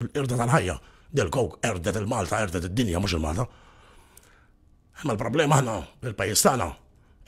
fil-qirda tal-ħajja. Del-coke qerdet il-Malta, qerdet id-dinja mhux il-Malta. Imma l-problema aħna, il-pajjiż tagħna,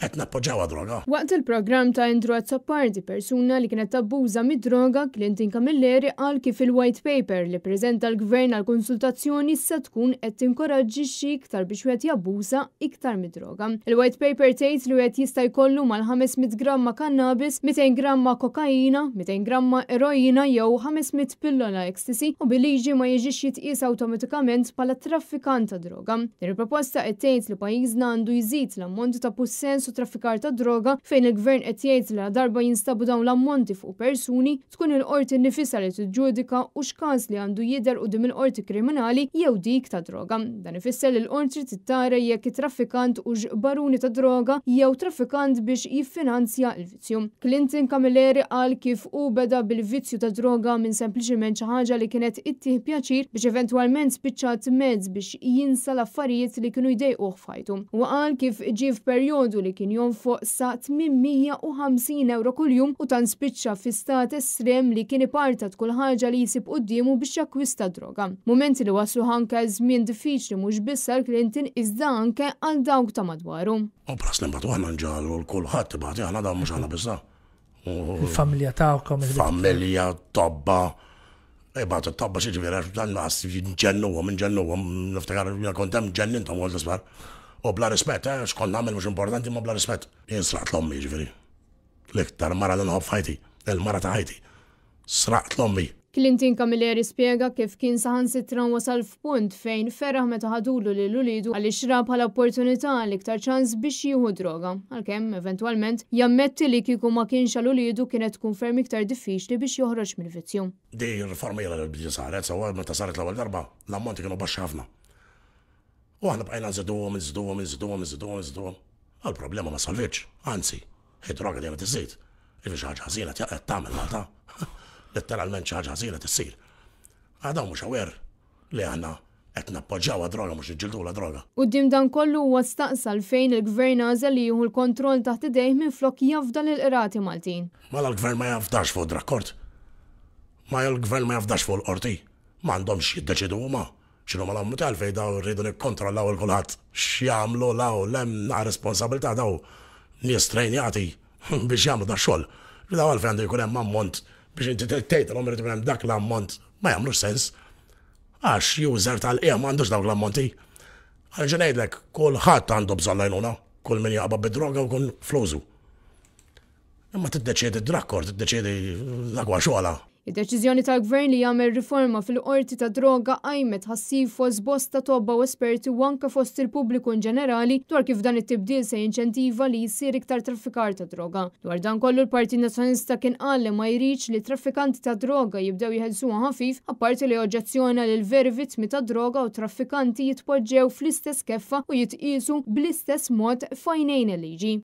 qed nappoġġawha droga. Waqt il-programm ta' Andrew Azzopardi, persuna li kienet tabbuża mid-droga, Clinton Camilleri qal kif il-White Paper li ppreżenta l-Gvern għall-konsultazzjoni se tkun qed tinkoraġġixxi iktar biex wieħed jabbuża iktar mid-droga. Il-White Paper tgħid li wieħed jista' jkollu mal-500 gramma kannabis, 200 gramma kokaina, 200 gramma eroina jew 500 pillola ecstasy u bil-liġi ma jiġix jitqies awtomatikament bħala traffikant ta' droga. Din il-proposta qed tgħid li pajjiżna għandu jżid l-ammonti ta' pussess u traffikar ta' droga fejn il-Gvern qed jgħid li ladarba jinstabu dawn l-ammonti fuq persuni, tkun il-Qorti nnifisha li tiġġudika hux każ li għandu jidher quddiem il-Qorti Kriminali jew dik tad-droga. Dan ifisser li l-Qorti trid tara jekk it-traffikant hux baruni tad-droga jew traffikant biex jiffinanzja l-vizzju. Clinton Camilleri qal kif hu beda bil-vizzju tad-droga minn sempliċiment xi ħaġa li kienet ittih pjaċir biex eventwalment spiċċat mezz biex jinsa l-affarijiet li kienu jdejquh f'ħajtu. Huwa qal kif ġie f'perjodu li kien jonfoq sa 850 ewro kuljum u tant spiċċa fi stat estrem li kien ipartat kull ħaġa li jsib quddiemu biex jakkwista d-droga. Mumenti li wassluh anke għal żmien diffiċli mhux biss għal Clinton iżda anke għal dawk ta' madwaru. U b'ras li nbatu aħna nġagħlu 'l kulħadd ibati aħna dawn mhux aħna biss. Il-familja tagħkom. Familja, tobba. Ibatu t-tobba xi ġifieri għax dan laqas nġennuhom, nġennuhom, niftakar jiena kont hemm ġenninthom kont l-isptar. U bla rispett, eh, x'kont nagħmel mhux importanti ma bla rispett. Jien sraqt l-ommi ġifieri. L-iktar mara li nħobb f'ħajti, il-mara ta' ħajti. Sraqt l-ommi. Clinton Camilleri spjega kif kien saħansitra wasal f'punt fejn feraħ meta ħadulu lil uliedu għaliex ra bħala opportunità għal iktar ċans biex jieħu droga, għalkemm, eventwalment, jammetti li kieku ma kienx għal uliedu kienet tkun ferm iktar diffiċli biex joħroġ mill-vizzju. Din ir-riforma ilha li saret, sewwa meta saret l-ewwel darba, l-ammonti kienu baxxi ħafna. U aħna bqajna nżiduhom, inżiduhom, inżiduhom, inżiduhom, inżiduhom. Għall-problema ma solvietx, anzi, Id-droga dejjem qed iżżid. Jiġifieri xi ħaġa ħażina qed tagħmel Malta. Letteralment xi ħaġa ħażina qed issir. Għad dawn mhux aware li aħna qed nappoġġjaw għad-droga mhux niġġildulha droga. Quddiem dan kollu huwa staqsa għalfejn il-Gvern għażel li jieħu l-kontroll taħt idejh minflok jafda lill-Qrati Maltin. Mela l-Gvern ma jafdax fuq id-drug court? Ma l-Gvern ma jafdax fuq il-Qorti? M'għandhomx jiddeċiedu huma? X'inhuma l-ammonti għalfejn dawn irridu nikkontrollaw 'il kulħadd x'jagħmlu 'l hawn 'l hemm naqra responsabilità dawn nies trejnjati biex jagħmlu dax-xogħol. Dawn għalfejn għandu jkun hemm ammont biex inti tgħidilhom irid ikun hemm dak l-ammont ma jagħmlux sens. Għax user tal-qiegħ m'għandux dawk l-ammonti. Għal xi ngħidlek, kulħadd għandu bżonn l-għajnuna, kull min jaqbad bid-droga u jkun fl-użu. Imma tiddeċiedi d-drug court, tiddeċiedi dak huwa xogħolha. Id-deċiżjoni tal-Gvern li jagħmel riforma fil-Qorti tad-Droga qajmet tħassib fost bosta tobba u esperti u anke fost il-pubbliku inġenerali dwar kif dan it-tibdil se jinċentiva li jsir iktar traffikar ta' droga. Dwar dan kollu l-Partit Nazzjonalista kien qal li ma jridx li t-traffikanti tad-droga jibdew jeħilsuha ħafif apparti li oġġezzjona li l-veri vittmi tad-droga u t-traffikanti jitpoġġew fl-istess keffa u jitqiesu bl-istess mod f'għajnejn il-liġi.